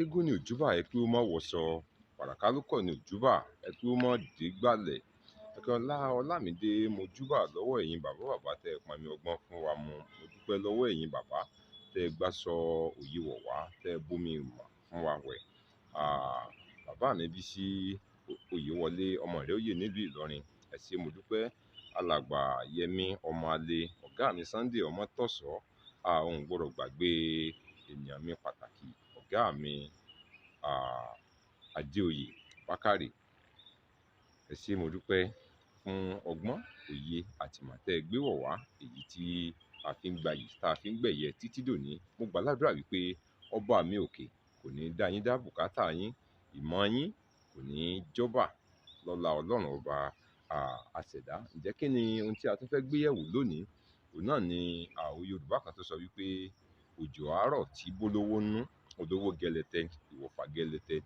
Eégún ni òjúbà ẹ kí ó má wọṣọ, pàràkálùkọ ní òjúbà ẹ kí ó má dégbàlẹ̀. Akínọlá Ọlámídé, mo júbà lọ́wọ́ ẹ̀yin bàbá bàbá tẹ́ ẹ pọnmi ọgbọ́n fún wa mu. Mo dúpẹ́ lọ́wọ́ ẹ̀yin bàbá tẹ́ ẹ gbáṣọ òye wọ̀ wá, tẹ́ ẹ bomi ìmọ̀ fún wa wẹ̀. Bàbá mi Bísí Oyèwọlé, ọmọ rẹ̀ oyè nílùú Ìlọrin. Ẹ ṣé, mo dúpẹ́. Alàgbà Yẹmí ọmọ Alẹ́, ọ̀gá mi Sunday Ọmọ́tọ̀sọ́. Òun gbọ́dọ̀ gbàgbé ènìyàn mi pàtàkì, ọ̀gá mi Adéoyè Bákàrè. Ẹ ṣé, mo dúpẹ́ fún ọgbọ́n, òye àti ìmọ̀ tẹ́ ẹ gbé wọ̀ wá, èyí tí a fi ń gbayì, tá a fi ń gbẹ̀yẹ títí dòní. Mo gbà ládùrá wípé ọba mi òkè kò ní dá yín dá bùkátà yín, ìmọ̀ yín kò ní jọ́bà lọ́lá Ọlọ́run ọba àṣẹ̀dá. Ǹjẹ́ kí ni ohun tí a tún fẹ́ gbé yẹ̀wò lónìí? Òun náà ni àwọn Yorùbá kan tó sọ wípé òjò àárọ̀ tí bólówó nú, olówó gẹlẹtẹ, ìwọ̀fà gẹlẹtẹ.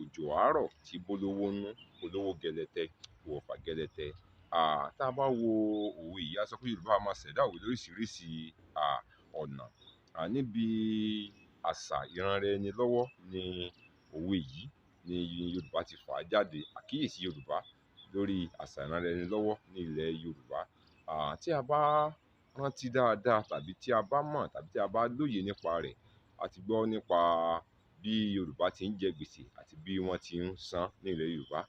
Òjò àárọ̀ tí bólówó nú, olówó gẹlẹtẹ, ìwọ̀fà gẹlẹtẹ. Tá a bá wo òwe yìí, a sọ pé Yorùbá máa ṣẹ̀dá òwe lóríṣiríṣi ọ̀nà. Níbi àṣà ìranra ẹni lọ́wọ́ ni òwe yìí ni Yorùbá ti fà á jáde. Àkíyèsí Yorùbá lórí àṣà ìranra ẹni lọ́wọ́ ní ilẹ̀ Yorùbá. Tí a bá rántí dáadáa tàbí tí a bá mọ̀ tàbí tí a bá lóye nípa rẹ̀, a ti gbọ́ nípa bí Yorùbá ti ń jẹ gbèsè àti bí wọ́n ti ń san ní ilẹ̀ Yorùbá.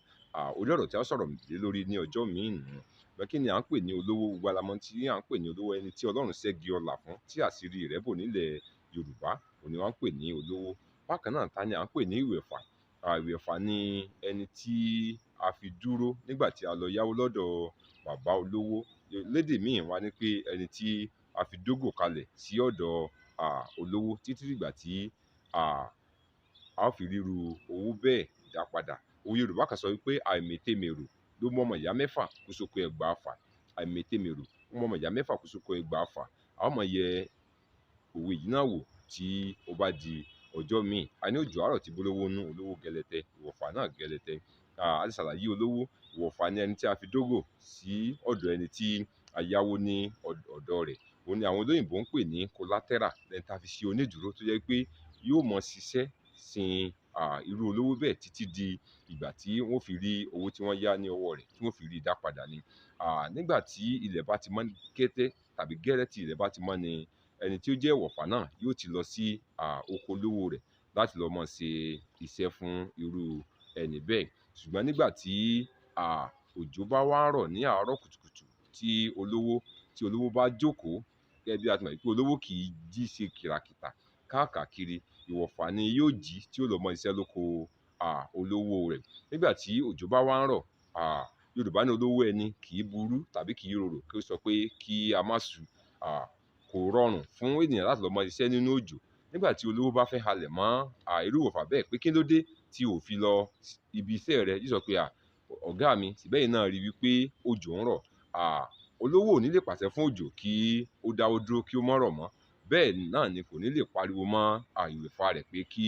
Orí ọ̀rọ̀ tí a sọ̀rọ̀ lé lórí ní ọjọ́ míì nù. Ṣùgbọ́n kí ni à ń pè ní olówó? Gbogbo wa la mọ̀ tí à ń pè ní olówó, ẹni tí Ọlọ́run ṣẹ́gi ọlà fún, tí àṣírí rẹ̀ bò nílẹ̀ Yorùbá, òun ni wọ́n ń pè ní olówó. Bákan náà, ta ni à ń pè ní ìwẹ̀fà? Ìwẹ̀fà ni ẹni tí a fi dúró nígbà tí a lọ yáwó lọ́dọ̀ bàbá olówó. Lédè míì wá ní pé ẹni tí a fi dógò kalẹ̀ sí ọ̀dọ̀ olówó títí dìgbà tí a ó fi ríru owó bẹ́ẹ̀ dá padà. Òwe Yorùbá kan sọ wípé àìmètemèrò ló mú ọmọ ìyá mẹ́fà kú sóko ẹgbàá fà. Àìmètemèrò ló mú ọmọ ìyá mẹ́fà kú sóko ẹgbàá fà. A ó mọ yẹ òwe yìí náà wò tí ó bá di ọjọ́ míì. A ní òjò àárọ̀ tí bólówó nú, olówó gẹlẹtẹ, ìwọ̀fà náà gẹlẹtẹ. A ti ṣàlàyé olówó. Ìwọ̀fà ni ẹni tí a fi dógò sí ọ̀dọ̀ ẹni tí a yáwó ní ọ̀dọ̀ rẹ̀. Òun ni àwọn olóyìnbo ń pè ní collateral, ẹni tí a fi ṣe onídùúró tó jẹ́ pé yóò mọ ṣiṣẹ́ sin irú olówó bẹ́ẹ̀ títí di ìgbà tí wọ́n fi rí owó tí wọ́n yá ní ọwọ́ rẹ̀, tí wọ́n fi rí dá padà ni. Nígbà tí ilẹ̀ bá ti mọ́ kété tàbí gẹ́rẹ́ tí ilẹ̀ bá ti mọ́ ni ẹni tí ó jẹ́ ìwọ̀fà náà yóò ti lọ sí oko olówó rẹ̀ láti lọ máa ṣe iṣẹ́ fún irú ẹni bẹ́ẹ̀. Ṣùgbọ́n nígbà tí òjò bá wá ń rọ̀ ní àárọ̀ kùtùkùtù tí olówó bá jókòó, gẹ́gẹ́ bí a ti mọ̀ pé olówó kì í jí ṣe kìràkìtà káàkiri, ìwọ̀fà ni yóò jí tí ó lọ mọ iṣẹ́ lóko olówó rẹ̀. Nígbà tí òjò bá wá ń rọ̀, Yorùbá ní olówó ẹni kì í burú tàbí kì í rorò kí ó sọ pé kí a má su. Kò rọrùn fún ènìyàn láti lọ mọ iṣẹ́ nínú òjò. Nígbà tí olówó bá fẹ́ halẹ̀ mọ́ irú ìwọ̀fà bẹ́ẹ̀ pé kí ló dé tí ò fi lọ ibi iṣẹ́ rẹ̀, yóò sọ pé ọ̀gá mi, síbẹ̀ yìí náà rí wípé òjò ń rọ̀. Olówó ò ní lè pàṣẹ fún òjò kí ó dáwọ́ dúró kí ó má rọ̀ mọ́. Bẹ́ẹ̀ náà ni kò ní lè pariwo mọ́ ìwẹ̀fà rẹ̀ pé kí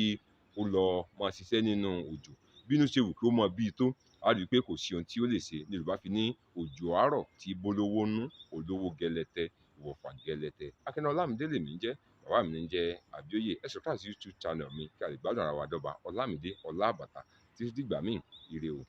ó lọ máa ṣiṣẹ́ nínú òjò. Bínú ṣe wù kí ó mọ bí tó, a rí pé kò sí ohun tí ó lè ṣe. Ní Yorùbá fi ní òjò àárọ̀ tí bólówó nú, olówó gẹlẹtẹ, ìwọ̀fà gẹlẹtẹ. Akínọlá Ọlámídé lèmi ń jẹ́, bàbá mi ń jẹ́ Abíóyè. Ẹ subscribe sí YouTube channel mi kí a lè gbádùn ara wa dọ́ba. Ọlámídé Ọlábàtà títí dìgbà míì, ire o.